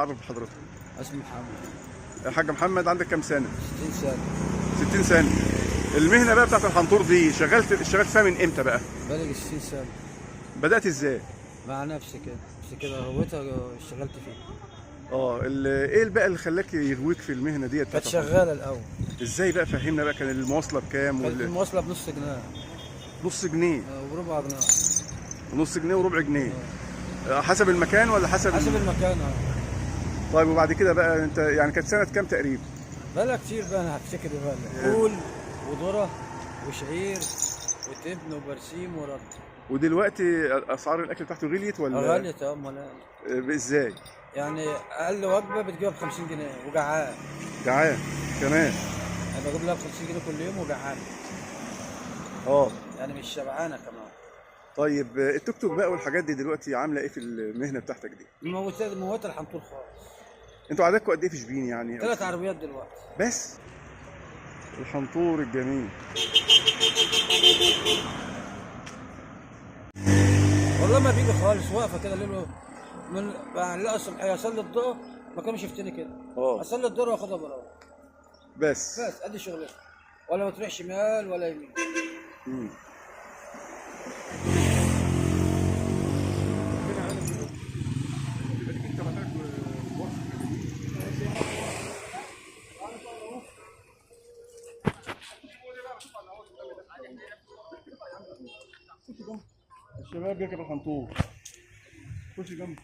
اتعرف بحضرتك. اسمي محمد. يا حاج محمد، عندك كام سنة؟ 60 سنة. 60 سنة. المهنة بقى بتاعت الحنطور دي اشتغلت فيها من امتى بقى؟ بالغ 60 سنة. بدات ازاي؟ مع نفسي كده، بس كده هويتها اشتغلت فيها. ايه بقى اللي خلاك يغويك في المهنة ديت؟ كانت شغالة الأول. ازاي بقى؟ فهمنا بقى، كان المواصلة بكام؟ كانت المواصلة بنص جنيه. نص جنيه؟ وربع جنيه. نص جنيه وربع جنيه. حسب المكان ولا حسب؟ حسب المكان. طيب وبعد كده بقى انت يعني كانت سنة كام تقريبا؟ بقى كتير بقى، انا هفتكر بقى. فول وذره وشعير وتبن وبرسيم ورد. ودلوقتي اسعار الاكل بتاعته غليت ولا؟ غليت. امال ازاي؟ يعني اقل وجبة بتجيبها ب 50 جنيه وجعان. جعان كمان؟ انا بجيب لها ب 50 جنيه كل يوم وجعان. يعني مش شبعانه كمان. طيب التوك توك بقى والحاجات دي دلوقتي عامله ايه في المهنة بتاعتك دي؟ موتة الحنطور خالص. انتوا عددكم قد ايه في شبين يعني؟ 3 عربيات دلوقتي بس. الحنطور الجميل. والله ما بيجي خالص، واقفة كده ليلة من بعلقها الصبحية اصلي الظهر، ما كانش شفتني كده. اصلي الظهر واخدها براوه. بس ادي شغلتها، ولا بتروح شمال ولا يمين. الشباب بيركب الحنطور. خش جنبه.